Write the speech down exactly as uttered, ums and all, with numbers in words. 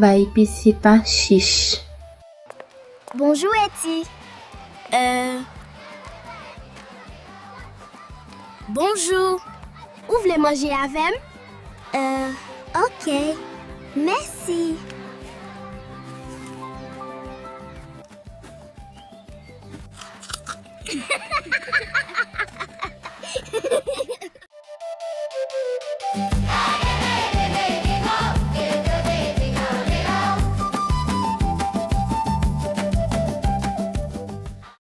Bay pitit la chich. Bonjou, Eti. Euh... Bonjou. Ou vle manje avè m? Euh... Ok. Mèsi.